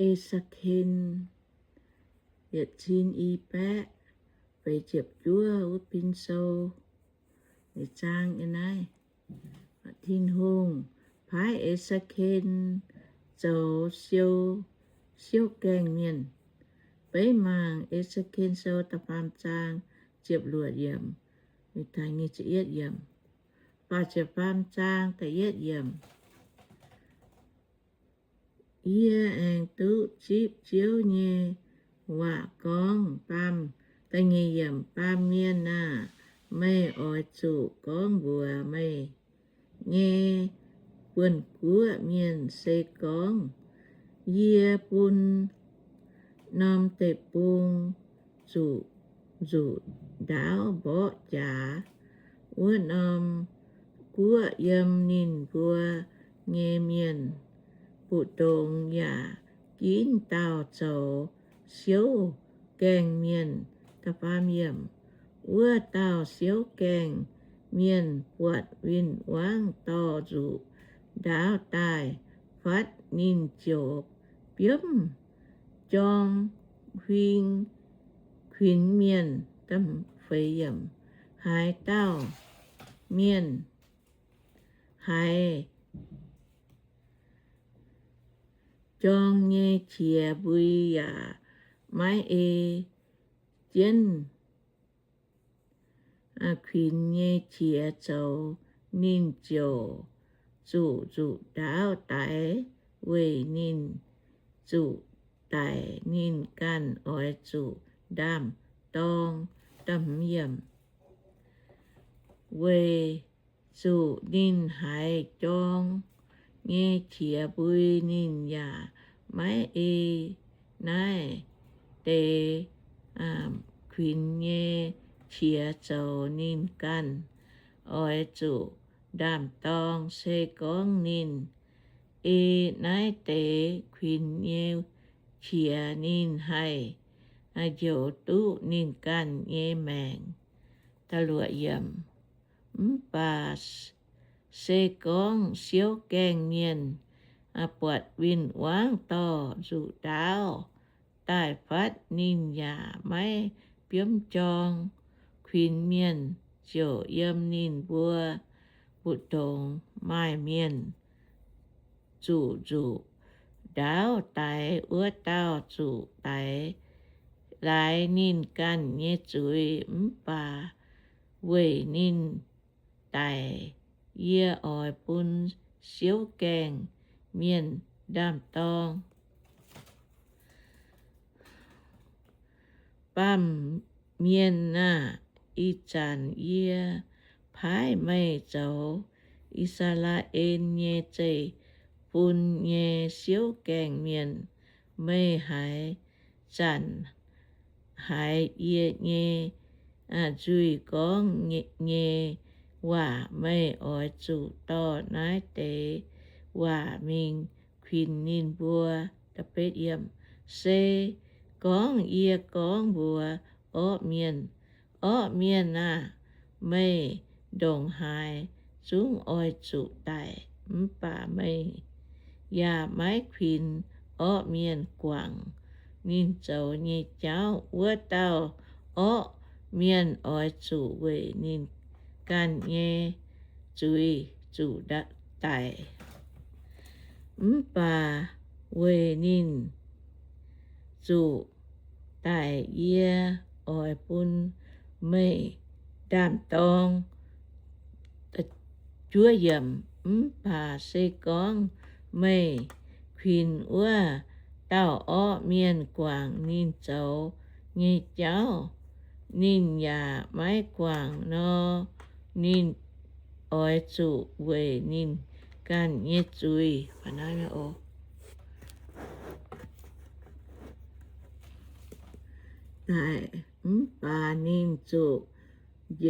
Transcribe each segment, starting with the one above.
E^se^ken yietc cin i baeqv feix ziepc juov wuov pin sou. Zaang naaiv, Tin-Hungh paaiv E^se^ken zoux siou, siouv gaengh mienh. Beiv mangc E^se^ken Sou da'faam zaang ziepc luoqc yiemc, faah ziepc faam zaang da'yietv yiemc. Yie aengx duqv zipv Ziouv nyei waac gorngv, Baamh, da'nyeic yiemc, Baamh mienh aah! Meih oix zuqc gorngv mbuox meih nyei buonc-guoqv mienh, se gorngv yie bun norm deic-bung zuqc nzuqc ndaauv mborqv jaax, wuov norm guoqv yiem ninh mbuo nyei mienh mbu'ndongx yaac ginv dauh zoux siouv gaengh mienh. Wuov dauh siouv gaengh mienh buatc win-wangv dorh nzuqc ndaauv daaih fatv, ninh ziouc biomv jorng huing kuinx mienh. Haaix dauh mienh haiz jorng nyei qiex mbui yaac maiv ei jienv kuinx nyei qiex zoux, ninh ziouc zuqc nzuqc ndaauv daix. Weic ninh zuqc daic, ninh ganh oix zuqc ndaam-dorng. Weic zuqc ninh haiz jorng nyei qiex mbui, ninh yaac maiv ei naaiv deix kuinx nyei qiex zoux, ninh ganh oix zuqc ndaam-dorng. Se gorngv ninh ei naaiv deix kuinx nyei qiex, ninh haih njoux duqv ninh ganh nyei maengc. Mv baac se gorngv siouv gaengh mienh buatc win-wangv dorh nzuqc ndaauv daaih fatv, ninh yaac maiv biomv jorng. Kuinx mienh ziouc yiem ninh mbuo mbu'ndongx maaih mienh zuqc nzuqc ndaauv daix. Wuov dauh zuqc daix laaix ninh ganh nyei zuiz, mv baac weic ninh daic, yie oix bun siouv gaengh mienh ndaam-dorng. Baamh mienh aah! Ih zanc yie paaiv meih zoux I^saa^laa^en nyei zeiv-fun nyei siouv gaengh mienh. Meih haaix zanc haiz yie nyei nzuih gorngv nyei waac, meih oix zuqc dorh naaiv deix waac mingh kuinx ninh mbuo. Se gorngv yie gorngv mbuox orqv mienh, Orqv mienh aah! Meih ndongc haaix zungv oix zuqc daic, mv baac meih yaac maiv kuinx orqv mienh guangc ninh zoux nyei jauv, wuov dauh orqv mienh oix zuqc weic ninh ganh nyei zuiz zuqc daic. Mv baac weic ninh zuqc daic yie oix bun meih ndaam-dorng. Mv baac se gorngv meih kuinx wuov dauh orqv mienh guangc ninh zoux nyei jauv, ninh yaac maiv guangc nor, ninh oix zuqc weic ninh ganh nyei zuiz daic. Mv baac ninh zuqc,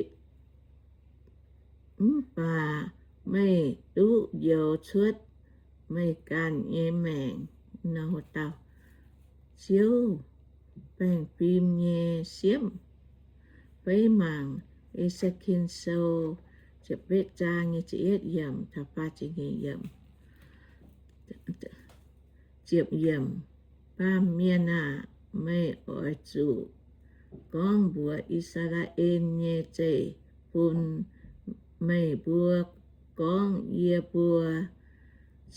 mv baac meih duqv njoux cuotv meih ganh nyei maengc. Ziouv baengh fim nyei siemv. Beiv mangc E^se^ken Sou ziepc betv zaang nyei ziepc yietv yiemc taux faah ziepc nyeic yiemc. Ziepc yiemc. Baamh mienh aah! Meih oix zuqc gorngv mbuox I^saa^laa^en nyei zeiv-fun, meih mbuo gorngv, Yie mbuo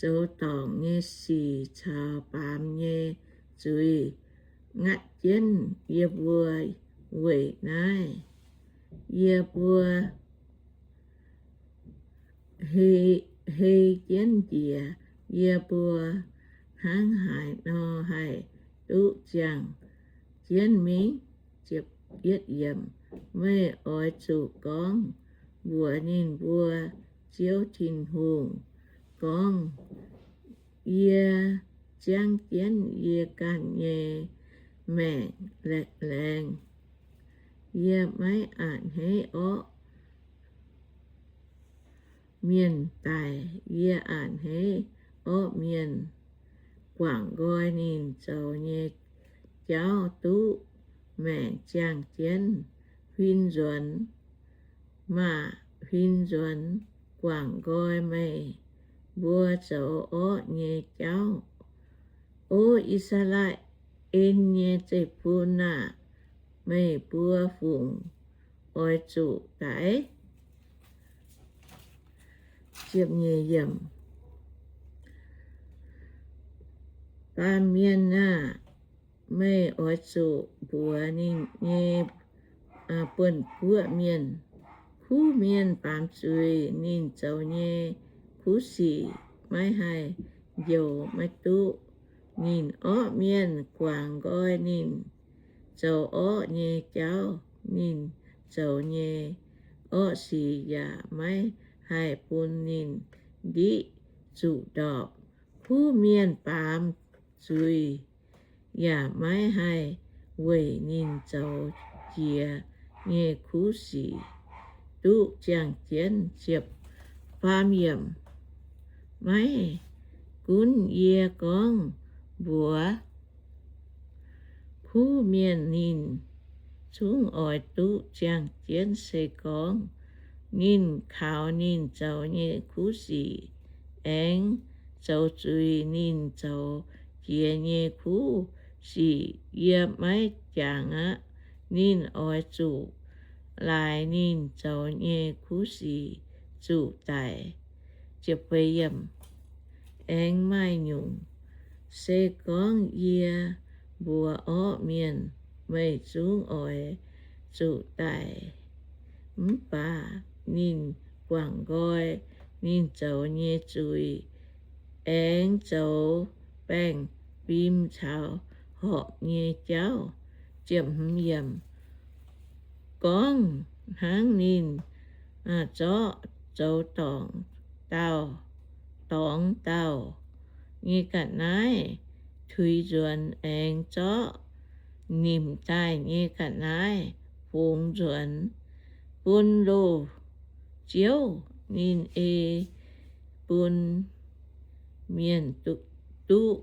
zoux dorngc nyei sic caux baamz nyei zuiz ngatv jienv yie mbuo weic naaiv. Yie mbuo hei, hei jienv njiec yie mbuo hnangv haaix nor haih duqv ziangh jienv mingh? Meih oix zuqc gorngv mbuox ninh mbuo Ziouv Tin-Hungh gorngv, Yie ziangv jienv yie ganh nyei maengc laengz. Yie maiv a'hneiv orqv mienh daic. Yie a'hneiv orqv mienh guangc nqoi ninh zoux nyei jauv duqv maengc ziangh jienv. Huin nzuonx maah! Huin nzuonx guangc nqoi meih mbuo zoux orqv nyei jauv. O I^saa^laa^en nyei zeiv-fun aah! Meih mbuo fungc oix zuqc daic? Baamh mienh aah! Meih oix zuqc mbuox ninh nyei buonv-guoqv mienh, Kuv mienh baamz zuiz ninh zoux nyei kuv sic maiv haih njoux maiv duqv. Ninh orqv mienh guangc nqoi ninh zoux orqv nyei jauv. Ninh zoux nyei orqv sic yaac maiv haih bun ninh ndiqv zuqc ndorpc. Kuv mienh baamz zuiz yaac maiv haih weic ninh zoux jiex nyei kuv sic duqv ziangh jienv. Maiv gunv yie gorngv mbuox kuv mienh ninh zungv oix duqv ziangh jienv, se gorngv ninh kaux ninh zoux nyei kuv sic aengx zoux zuiz ninh zoux jiex nyei kuv sic, yie maiv jangx aqv. Ninh oix zuqc laaix ninh zoux nyei kuv sic zuqc daic. Aengx maaih nyungc, se gorngv yie mbuox orqv mienh, Meih zungv oix zuqc daic, mv baac ninh guangc nqoi ninh zoux nyei zuiz aengx zoux baengh fim caux horpc nyei jauv, gorngv hnangv ninh zorqv zoux dorngc dauh, dorngx dauh nyei ga'naaiv tuix nzuonx, aengx zorqv nimc daaih nyei ga'naaiv fungx nzuonx, bun loz-ziouv. Ninh ei bun mienh duqv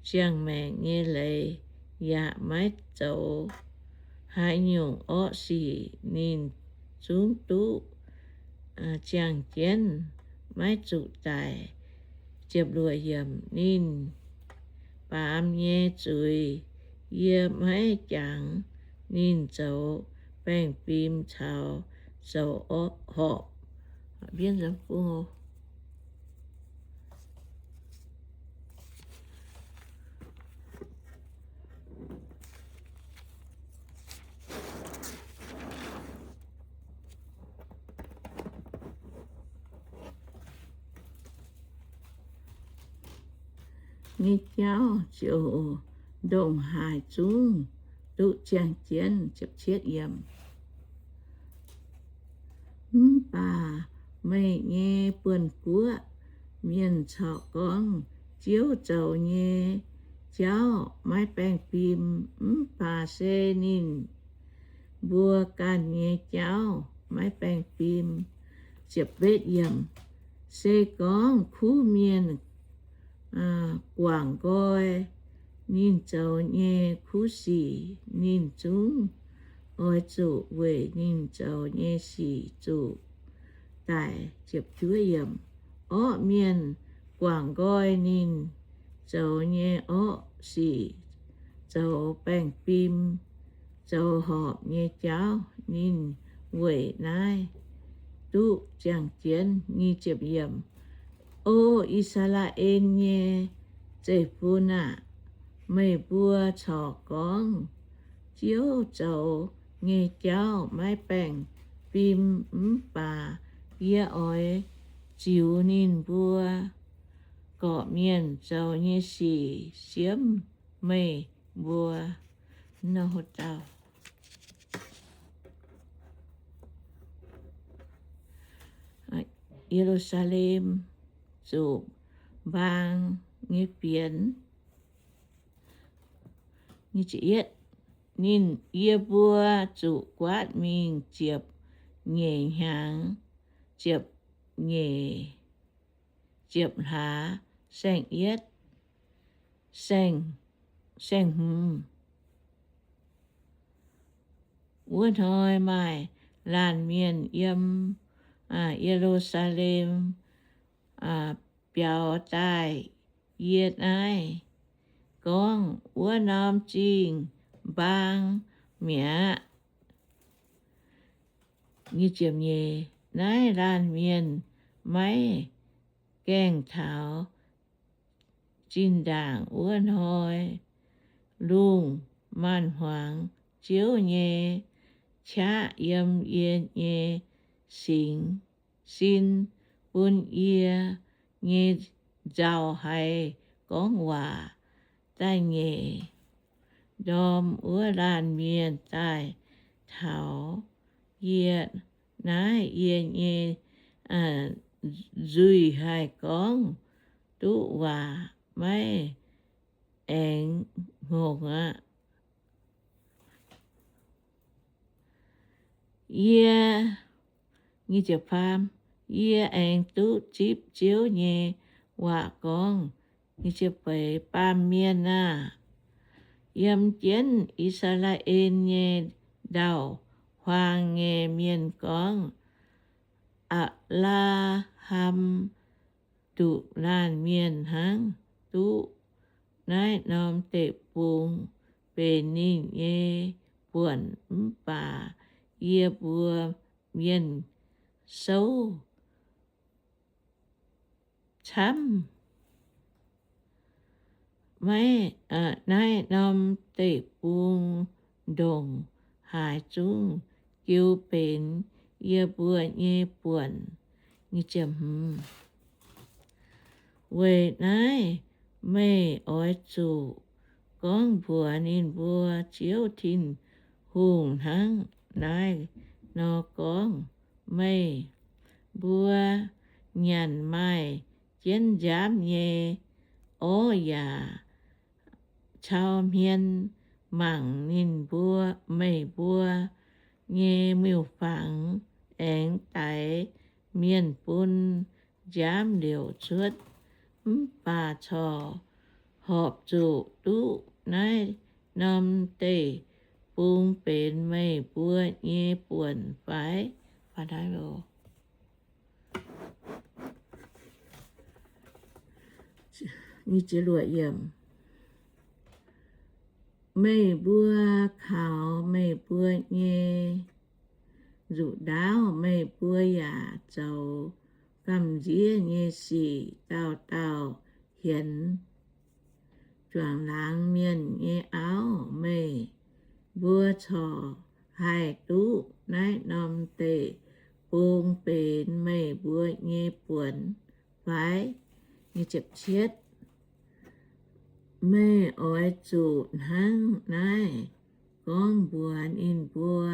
ziangh maengc nyei leiz, yaac maiv zoux haaix nyungc orqv sic ninh zungv duqv ziangh jienv, maiv zuqc daic. Ninh baamz nyei zuiz yie maiv jangx. Ninh zoux baengh fim caux zoux horpc. Nyei jauv ziouc ndongc haaix zungv duqv ziangh jienv. Mv baac meih nyei buonv-guoqv mienh corc gorngv, Ziouv zoux nyei jauv maiv baengh fim, mv baac se ninh mbuo ganh nyei jauv maiv baengh fim. Se gorngv kuv mienh guangc nqoi ninh zoux nyei kuv sic, ninh zungv oix zuqc weic ninh zoux nyei sic zuqc daic. Orqv mienh guangc nqoi ninh zoux nyei orqv sic, zoux baengh fim, zoux horpc nyei jauv. Ninh weic naaiv duqv ziangh jienv. O I^saa^laa^en nyei zeiv-fun aah! Meih mbuo corc gorngv, Ziouv zoux nyei jauv maiv baengh fim. Mv baac yie oix ziux ninh mbuo gorqv-mienh zoux nyei sic siemv meih mbuo. Ye^lu^saa^lem zuqc mbaang nyei fienx. Ninh, yie mbuo zuqc guaatv mingh ziepc nyeic hnyangx, ziepc nyeic, ziepc hlaax saeng-yietv, saeng, saeng-hmz. Wuov hnoi maaih laanh mienh yiem Ye^lu^saa^lem biaux daaih yie naaiv gorngv, Wuov norm zingh mbaang mi'aqv. Naaiv laanh mienh maiv gaengh taux zinh ndaangc wuov hnoi, lungh maanz-hmuangx Ziouv nyei qaqv yiem yie nyei singx sin bun yie nyei nzauh haiz gorngv waac. Da'nyeic ndorm wuov laanh mienh daaih taux yie naaiv, yie nyei nzuih haih gorngv duqv waac, maiv aengx hngongx aqv. Yie, yie aengx duqv zipv Ziouv nyei waac gorngv, Baamh mienh aah! Yiem jienv I^saa^laa^en nyei ndau-huaang nyei mienh gorngv, Apc^laa^ham nduqc laanh mienh hnangv duqv naaiv norm deic-bung benx ninh nyei buonc. Mv baac yie mbuo mienh souv camv maiv, naaiv norm deic-bung ndongc haaix zungv jiu benx yie mbuo nyei buonc. Weic naaiv meih oix zuqc gorngv mbuox ninh mbuo, Ziouv Tin-Hungh hnangv naaiv nor gorngv, Meih mbuo nyanc maaih jienv nziaamv nyei orv yaac cau hmien mangc ninh mbuo, meih mbuo nyei miuc-fangx aengx daix mienh bun nziaamv liouc cuotv. Mv baac corc horpc zuqc duqv naaiv norm deic-bung benx meih mbuo nyei buonc fai? Meih mbuo kaux meih mbuo nyei nzuqc ndaauv, meih mbuo yaac zoux gamh nziev nyei sic dauh dauh hienx juangc laangz mienh nyei auv. Meih mbuo corc haih duqv naaiv norm deic-bung benx meih mbuo nyei buonc fai? Meih oix zuqc hnangv naaiv gorngv mbuox ninh mbuo,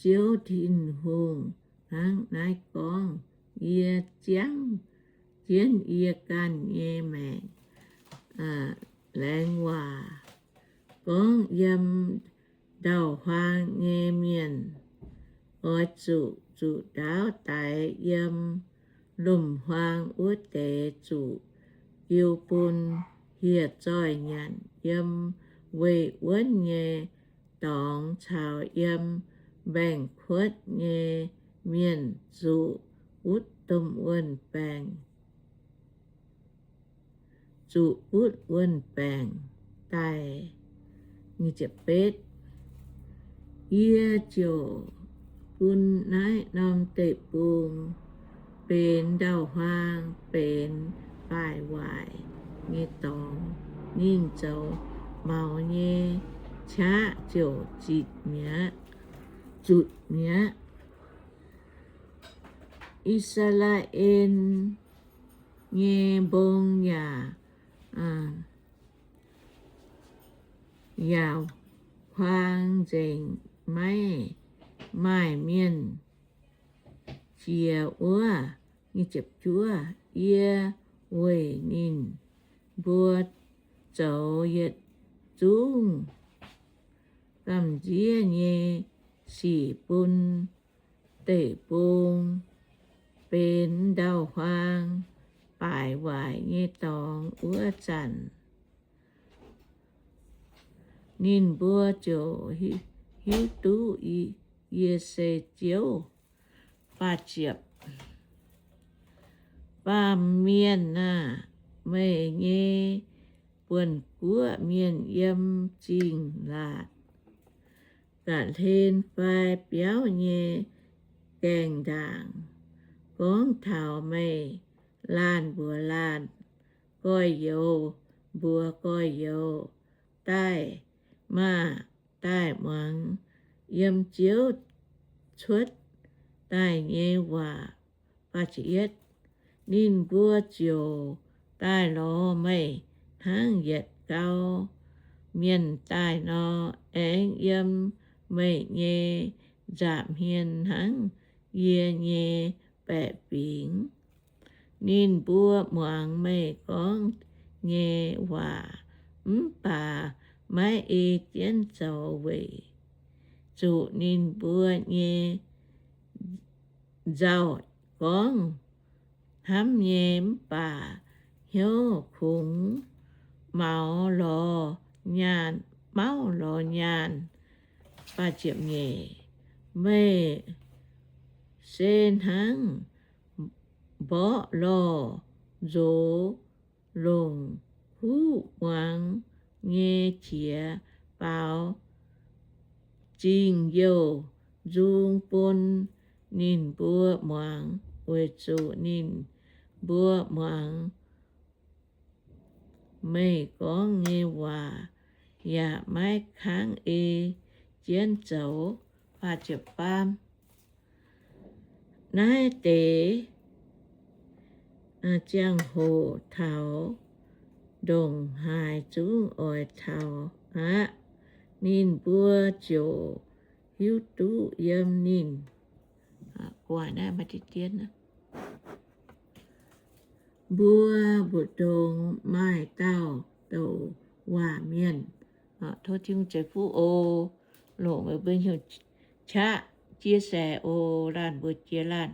Ziouv Tin-Hungh hnangv naaiv gorngv, Yie ziangv jienv yie ganh nyei maengc laengz waac gorngv, yiem ndau-huaang nyei mienh oix zuqc zuqc ndaauv daix yiem lomc-huaang wuov deix, zuqc jiu bun hieh zoih nyanc yiem weih wuonv nyei dorngx caux yiem mbaengx-kuotv nyei mienh zuqc wutv domh wuon-baengx. zuqc butv wuon-baengc daaih. Yie ziouc bun naaiv norm deic-bung benx ndau-huaang, benx baaic waaic nyei dorngx. Ninh zoux maux nyei qaqv ziouc zitc mi'aqv, zutc mi'aqv. I^saa^laa^en nyei mbong yaac, yaac huaang nzengc, maiv maaih mienh jiex wuov. Yie weic ninh mbuo zoux yietc zungv gamh nziev nyei sic bun deic-bung benx ndau-huaang, baaic waaic nyei dorngx wuov zanc, ninh mbuo ziouc hiuv duqv yie se Ziouv. Baamh mienh aah! Meih nyei buonc guoqv mienh yiem zingh laatc, ga'hlen fai biauv nyei gaengh ndaangc, gorngv taux meih laanh mbuox laanh, gorx-youz mbuox gorx-youz, Daaih maah! Daaih muangx yiem Ziouv cuotv daaih nyei waac. Ninh mbuo ziouc daaih lorz meih hnangv yietc gau mienh daaih nor, aengx yiem meih nyei nza'hmien hnangv yie nyei baeqc fingx. Ninh mbuo muangx meih gorngv nyei waac mv baac maiv ei jienv zoux, weic zuqc ninh mbuo nyei nzauh gorngv hnamv nyei mv baac hnyouv kungx maux lorz nyaanh, mauv lorz nyaanh. Meih se hnangv mborqv lorh nzox longc huv muangx nyei qiex baaux zingh youh nzung bun ninh mbuo muangx, weic zuqc ninh mbuo muangx meih gorngv nyei waac yaac maiv kangv ei jienv zoux. Naaiv deix ziangh hoc taux ndongc haaix zungv oix taux aqv. Ninh mbuo ziouc hiuv duqv yiem ninh mbuo mbu'ndongx maaih dauh douc waac mienh. Tov Tin-Hungh ceix fuqv oc. Longc meih mbuo hnyouv qaqv jiex se oc. Laanh mbuo jiex laanh.